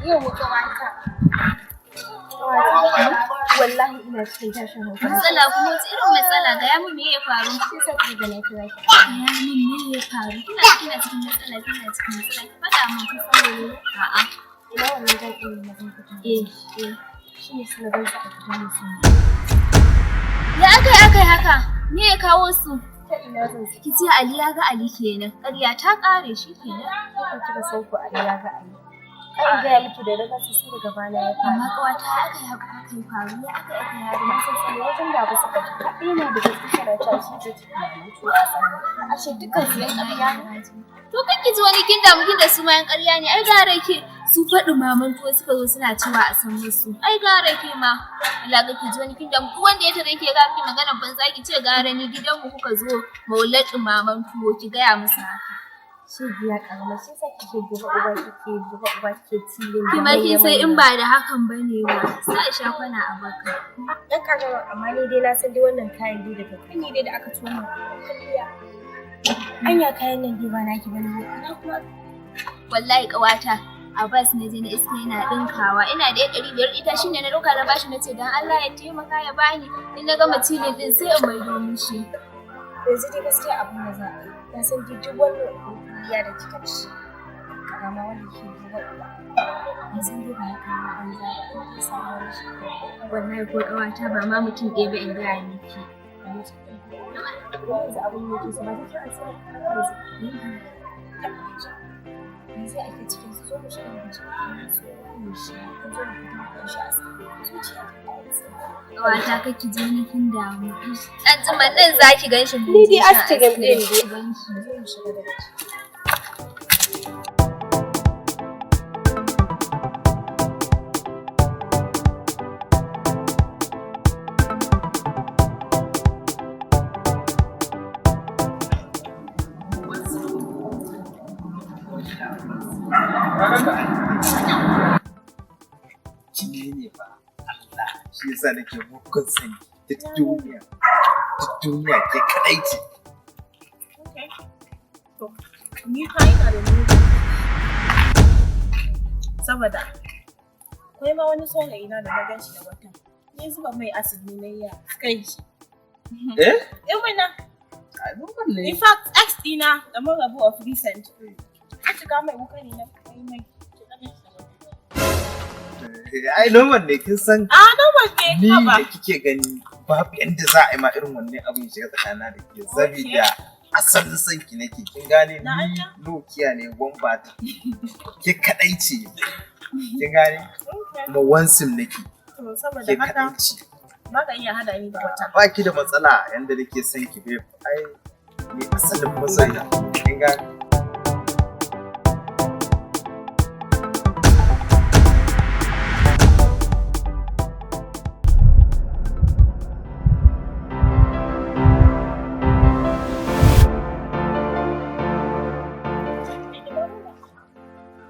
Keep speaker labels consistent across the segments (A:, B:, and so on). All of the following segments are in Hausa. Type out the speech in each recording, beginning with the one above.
A: Yau ƙawata. Wallahi ina cikin tashin hankali.
B: Matsala kuma wata irin matsala? Gaya min me ya faru?
A: Sai sa ki ga na kira ki.
B: Gaya min me ya faru? Kina cikin matsala, kina cikin matsala. Ki faɗa min.
A: Ki san menene?
B: A'a.
A: Ina wannan zan iya mazan fita.
B: Eh, eh.
A: Shi ne suna gansa a gidan musu.
B: Ya aka yi aka yi haka? Me ya kawo su?
A: Ta ina zan
B: Ki ce Ali ya ga Ali kenan. Ƙarya ta ƙare shi kenan.
A: Kuka kika san ku Ali ya ga Ali. Ai in gaya miki da na gansa sai daga bana ya fara.
B: Amma ƙawata ya aka yi haka aka yi faru? Ya aka yi aka yi haka?
A: Na san sani wajen da ba suka ji kaɗai ne da gaske suna cewa shi zai ci mutu a sama. Ashe dukkan su yan ƙarya ne.
B: To kan ki ji wani kin damu kin da su ma yan ƙarya ne. Ai gara ke su faɗi maman tuwo suka zo suna cewa a san musu. Ai gara ke ma. Allah ga ki ji wani kin damu, duk wanda ya tare ki ya ga miki maganar banza ki ce gara ni gidanmu kuka zo maular maman tuwo, ki gaya musu haka.
A: Shegiya ƙarama, shi yasa kike gaba uba, kike gaba uba, kike tilin.
B: Ki ma kin sai in ba da hakan bane ba. Sai a sha kwana a baka.
A: Ɗan ƙarama, amma ni dai na san dai wannan kayan dai daga kai ne dai da aka tuwo min kwalliya. Anya kayan nan dai ba naki bane ne. Ina kuma
B: Wallahi ƙawata, Abbas na je na iska yana ɗinkawa, ina da 500 ita shine na ɗauka na bashi, na ce don Allah ya taimaka ya bani, in na gama cilin ɗin sai in maido mishi.
A: Yanzu dai gaskiya abin da za a yi. Na san dai duk wannan kwalliya da kika ci. Ƙarama wanda ke gaba uba. Na san dai ba haka ne banza ba. In kin samu wani shi.
B: Wallahi ko ƙawata ba ma mutum ɗaya ba in gaya miki.
A: Yanzu abin da yake so ba sai kin ansa yanzu. Yanzu ake cikin su, zo mu shiga mu ci. So mu shi mu zo mu fita mu kai shi asibiti. Zuciya ta yi tsaye.
B: Ƙawata kar ki ji wani kin damu. Ɗan tsiman ɗin za ki gan shi.
A: Ni dai askirim ɗin dai. Zo mu shiga daga ciki.
C: Kine ne ba Allah shi yasa nake mugun sani duk duniya, duk duniya ke kadai ce.
D: Okay. To, ni fa ina da mugu. Saboda akwai ma wani saurayi na da na gan shi da wata. Ni zuba mai acid ne na yi a kai shi.
C: Eh.
D: Eh mana,
C: Ai normal ne.
D: In fact, ex ɗina da mun rabu of recent. A cika mai wuka ne na kai mai. Na gan shi da wata.
C: Ai normal ne, kin san.
D: Ah, normal ne.
C: Ni
D: Haba.
C: da kike gani, babu yanda za a yi ma irin wannan abin shiga tsakanina da ke, saboda asalin son ki nake, kin gane?
D: Na
C: ni
D: Allah.
C: Nokia ne gwamba ke kadai ce, kin gane?
D: Okay.
C: Kuma one sim nake.
D: To, saboda
C: Ke
D: haka
C: kadai ce.
D: ba ka iya hada ni da wata.
C: Ba ki da matsala, yanda nake son ki babe, ai ni asalin masoyiya, kin gane?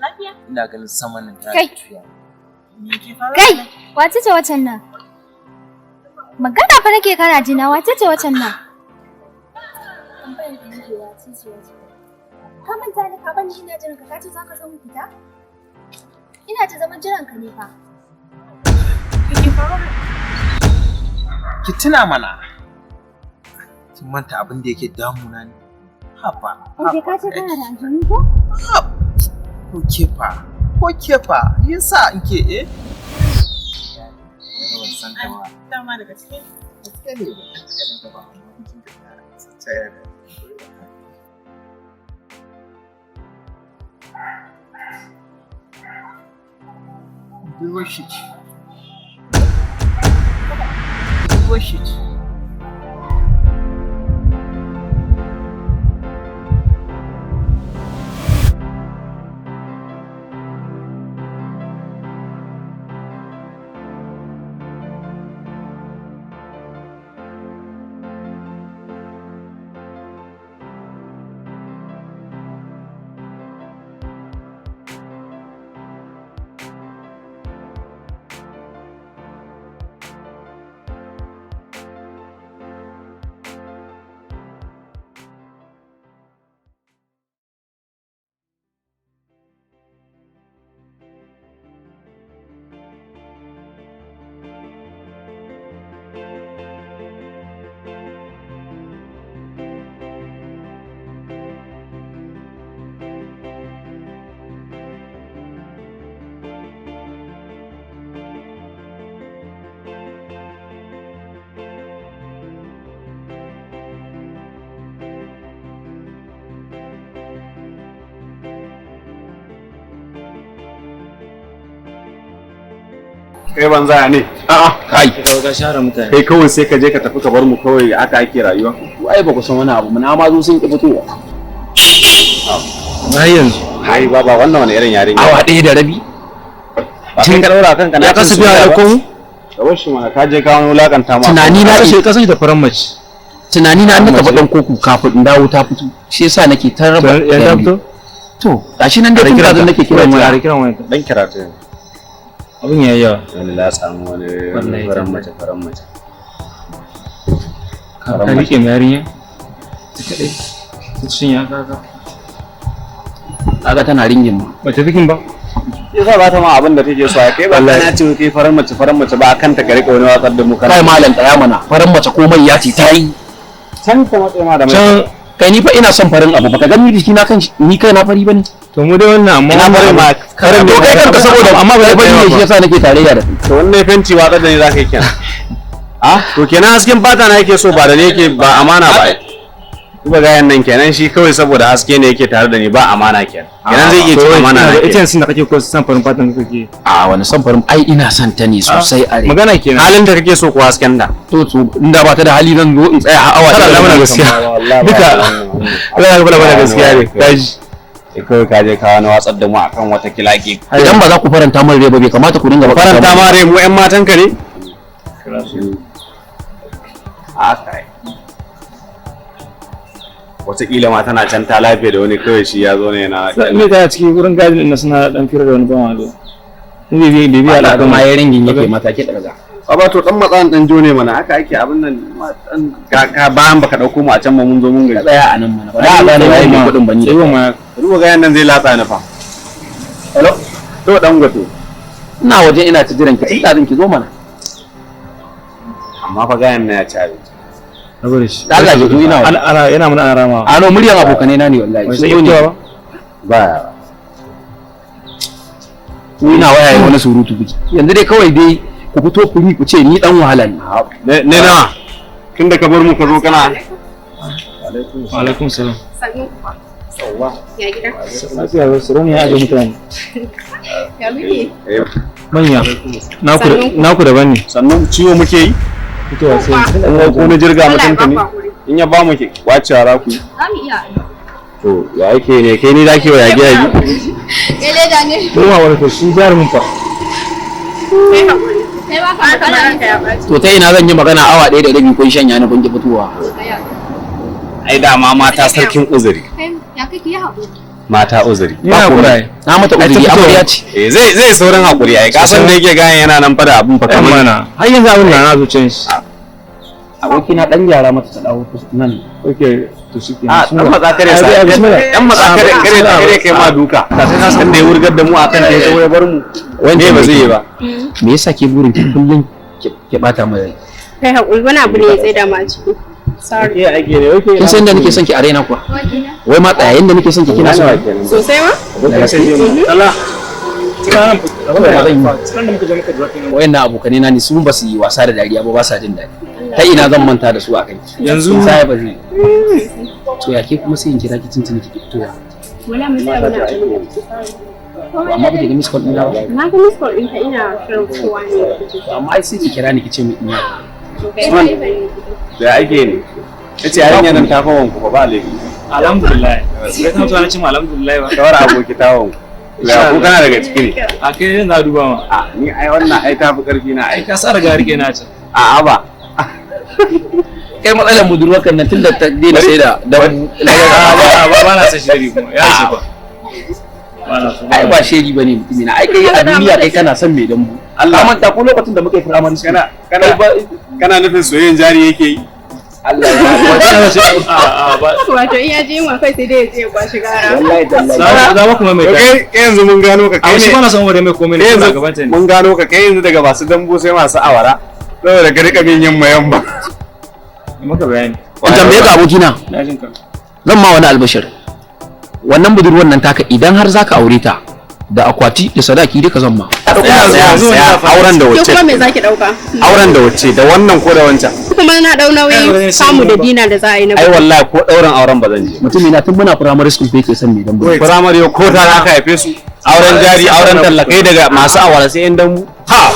D: Lafiya?
C: Ina ganin saman nan ta
B: Kai.
C: juya.
D: Me ke faruwa?
E: Kai, wace ce wacan nan? Magana fa nake kana jina, wace ce wacan nan?
B: Tambayar da nake, wace ce wace?
E: Ka manta da ka bani ina jiran ka, ka ce zaka zo mu fita? Ina ta zaman jiran ka ne fa.
D: Me ke faruwa?
C: Ki tuna mana, kin manta abin da yake damuna ne? Haba.
E: Ok, ka ce kana da aljanu ko?
C: Ko kefa, ko kefa yasa in ke eh ban san ta ba.
D: Dama daga cikin
C: Gaskiya ne, ban taɓa ganin ta ba, amma kin ga ta san ta yana da Budurwar shi ce. Budurwar shi ce.
F: Kai banza ne. A'a, kai.
G: Ka share mutane.
F: Kai kawai sai ka je ka tafi ka bar mu kawai haka ake rayuwa.
H: Ku ai ba ku san wani abu na ma zo sun ki fitowa.
G: Har yanzu.
F: Ai baba wannan wani irin yarinya.
H: Awa 1:30.
F: Ba kai ka daura kanka na
G: Ya kasa biya da komu?
F: Ka bar shi mana ka je ka wani wulakanta ma.
H: Tunani na
G: Kashe kasan da faran mace.
H: Tunani na na tafi dan koko kafin in dawo ta fito. Shi yasa nake ta raba.
G: Ya ta fito?
H: To, gashi nan dai tun da nake kiran waya.
G: Kiran waya.
F: Dan kira ta yanzu.
G: Abin yayi yawa.
F: Wani la samu wani
G: Wallahi
F: faran mace faran mace.
G: Ka rike mai yarinya? Ta kaɗai. Ta cinye haka haka.
H: Kaga tana ringin ma.
G: Ba ta fikin ba?
F: Yasa ba ta ma abin da take so ai kai ba kana ce kai faran mace faran mace ba akan ta ka rika wani watsar da mu kana.
H: Kai malam tsaya mana. Faran mace komai ya ce ta yi.
F: Can ta matse ma da mai.
G: Can
H: Kai ni fa ina son farin abu baka gani jiki na kan ni kai na fari bane.
G: to mu dai wannan amma
F: Ina farin ma
H: Karin to kai kanka saboda
G: amma ba
H: kai
G: zai
H: fari ne shi yasa nake tarayya da kai.
F: To wannan fenti watsar da ni zaka yi kenan. Ah, to kenan hasken fata na yake so ba da ne yake ba amana ba ai. Duba gayan nan kenan shi kawai saboda haske ne yake tare da ni ba amana kenan. Kenan zai iya cin amana na
G: Ita
F: kenan.
G: yanzu da kake ko san farin fatan da kake.
H: A wani son farin ai ina son ta ne sosai a rai.
G: Magana kenan.
F: Halin da kake so ko hasken da.
H: To to inda ba ta da hali zan zo in tsaya har awa
G: Kada
H: ɗaya.
G: Allah mana gaskiya. Duka. Allah ya mana gaskiya ne. Kaji.
F: Sai kawai ka je ka wani watsar da mu akan wata kilaki.
H: Idan ba za ku faranta min rai ba bai kamata ku dinga bakanta
F: Faranta
H: min.
F: ma rai mu ƴan matan ka ne? A kai. Wataƙila ma tana can ta lafiya da wani kawai shi ya zo ne yana.
G: Ne ta cikin gurin gadin din suna dan fira da wani bawan Allah. Ni bai bai biya
H: Allah
G: al'adun
H: ma ya ringin yake mata ke daga.
F: Baba to dan matsalan dan jo ne mana haka ake abin nan ma dan ka ka bayan baka dauko mu a can ba mun zo mun
H: Ka
F: gaji.
H: tsaya a nan mana. Ba za a gane waye mai kuɗin ba ni.
G: Sai ma
F: Duba gayan nan zai latsa ni fa.
H: Hello?
F: To dan gwato.
H: Ina waje ina ta jiran ki. Ina ki zo mana.
F: Amma fa gayan nan ya ci abinci.
G: rabu da shi.
H: Da Allah ki zo ina waje.
G: Ana ana yana mana ana ramawa.
H: Ano muryan abokanai na ne wallahi.
G: Wai
H: Sun
G: sai
H: zo ne.
G: fitowa ba?
F: Ba.
H: Ku ina waya yi wani surutu kuke. Yanzu dai kawai dai ku fito ku yi ku ce ni dan wahala ne.
F: Ne ne nawa? Tunda ka bar mu ka zo kana.
G: Wa alaikum salam.
E: Sannu kuwa. Ya gida.
G: Lafiya ba su ya aje mutane.
E: Ya muke?
G: Manya. Naku naku daban ne.
F: Sannan ciwo muke yi?
G: Fitowa sai.
F: In ko na jirga
E: Allah ya
F: mutum ne.
E: ba ku hakuri.
F: In ya ba mu ke kwacewa za ku yi.
E: Za mu iya.
F: To ya ake ne kai ni zaki wa yage yage.
E: Kai leda ne.
G: Koma wani to shi jarumin fa.
E: Kai hakuri. Kai ba ka magana ranka ya ɓaci.
H: To ta ina zan yi magana awa 1:30 kun shanya ni kun ki fitowa.
F: Ai dama mata sarkin uzuri.
E: Kai ya kake yi hakuri.
F: Mata uzuri.
G: Ni na kula.
H: Na mata
G: Ai, ta
H: uzuri
G: fitowa.
H: amarya ce.
F: Eh zai zai saurin hakuri ai ka san da yake gayan yana nan fa da abun fa
G: Ɗan
F: kamar
G: mana. Har yanzu abin na na zuciyar shi.
H: Abokina dan gyara mata ta dawo nan.
G: Okay, to shi kenan.
F: A dan matsa kare sa.
G: Ai, bismillah.
F: Dan matsa kare kare kare kai ma duka. San da ya wurgar da mu akan da ya zo ya bar mu.
H: Wanda
F: Me ba zai yi ba.
H: Me yasa ke burin ki kullun ki bata min rai?
E: Kai hakuri wani abu ne ya tsaida mu a ciki. Sorry.
F: Ke ake ne okay.
H: Kin san da nake son ki a raina kuwa? Wai ma tsaya yanda nake son ki kina son ki?
E: Sosai ma?
F: Allah.
H: Wayannan abokanai na ne su ba su yi wasa da dariya ba ba sa jin daɗi. Ta ina zan manta da su a kanki?
G: Yanzu
H: Sai ba zai. To ya ke kuma sai in kira ki tuntuni ki fitowa.
E: Wala mu tsaya wani abu ne.
H: To amma ba ki ga miss call ɗina ba.
E: Na ga miss call ɗinka ina shirin fitowa ne.
H: To amma ai sai ki kira ni ki ce min ina.
E: To kai ma ne.
F: Da ake ne. Yace yarinya nan ta fa wanku fa ba laifi.
G: alhamdulillah. Kai kana zuwa na ce ma alhamdulillah ba.
F: Kawar aboki ta wanku. Ya ko kana daga ciki ne?
G: A kai ne na duba ma.
F: A ni ai wannan ai tafi karfi na
G: Ai
F: ai.
G: ka sa riga rike na can.
F: A'a ba.
H: Kai matsalar budurwar kan nan tunda ta daina sai da da
G: A ba ba na son shiri kuma. Ya ce ba. Ba na so.
H: ai ba shegi bane mutumina ai kai a duniya kai kana son mai dambu.
F: Allah.
H: Allah manta ko lokacin da muka yi primary school.
F: Kana kana kana nufin soyayyen jari yake yi?
H: Allah ya
G: A a ba.
E: Wato in ya je yunwa kai sai dai ya je ya kwashi gara.
H: wallahi tallahi.
G: Za za kuma mai
F: To
G: ta.
F: kai kai yanzu mun gano ka
G: A
F: kai
G: shi
F: ne.
G: ba na son wanda mai komai ne
F: Kai
G: kuna
F: yanzu
G: gaban ta ne.
F: mun gano ka kai yanzu daga masu dambu sai masu awara. Saboda ka rika bin yamma yamma.
G: Maka bayani.
H: In tambaye ka abokina
G: Na jin ka.
H: zan ma wani albashir. Wannan budurwar nan taka idan har zaka aure ta da akwati da sadaki duka zan ma.
F: Tsaya tsaya tsaya auren da
E: Ke
F: wacce
E: kuma me zaki ɗauka?
F: auren da wacce da wannan ko da wancan.
E: Kuma na ɗau nauyin kamu da dina da za a yi na
F: Ai wallahi ko ɗaurin auren ba zan je.
H: Mutumina tun muna primary school fa yake son mai dambu.
F: Firamare ko ta aka haife su auren jari auren tallakai daga masu awara sai yan dambu. Ha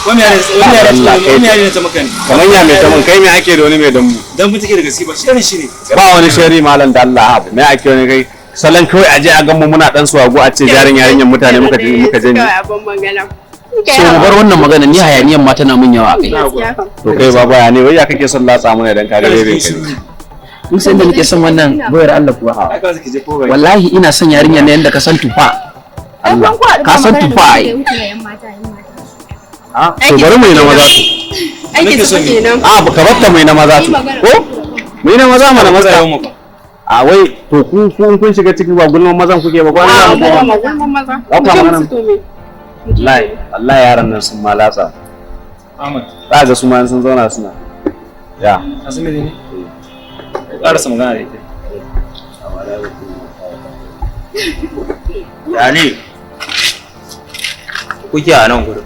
G: Wani yare wani yare wani yare ta maka ne.
F: Kamar ya mai tamun kai me ake da wani mai dambu?
G: Dan mun take da gaske ba shi shi ne.
F: Ba wani shari malam da Allah abu. Me ake wani kai? Salon kawai aje a gan mu muna dan suwago a ce jarin yarinyar mutane muka je muka je.
I: Kawai abin magana.
H: So mu bar wannan magana, ni hayaniyan ma tana mun yawa a kai.
F: To kai baba ya ne wai ya kake son latsa mana idan ka ga bebe kai?
H: Kun san da nake son wannan bayar Allah kuwa?
G: Ai ka ki je ko ba.
H: Wallahi ina son yarinya na yanda ka san tufa.
E: Ai kun ku haɗu
H: Ka
E: ba
H: san
E: magana da
H: tufa
E: kuke
H: ai.
E: wuce na 'yan mata 'yan mata.
F: A to bari mu yi na maza to.
I: Aikin su kenan.
F: A ka batta mu yi na maza to. Ko? Mu yi na maza mana maza. A wai to ku ku kun shiga ciki ba gulman mazan kuke ba kwana
I: A
F: mu koma.
I: gulma gulman maza.
F: Ba kwa
I: Mu je
F: magana.
I: musu to me.
F: Wallahi wallahi yaran nan sun ma latsa.
G: Ahmad,
F: Za ga su ma sun zauna suna. Ya.
G: ka san menene? Ko karasa magana da ita.
J: Ya ne? Kuke a nan gurin.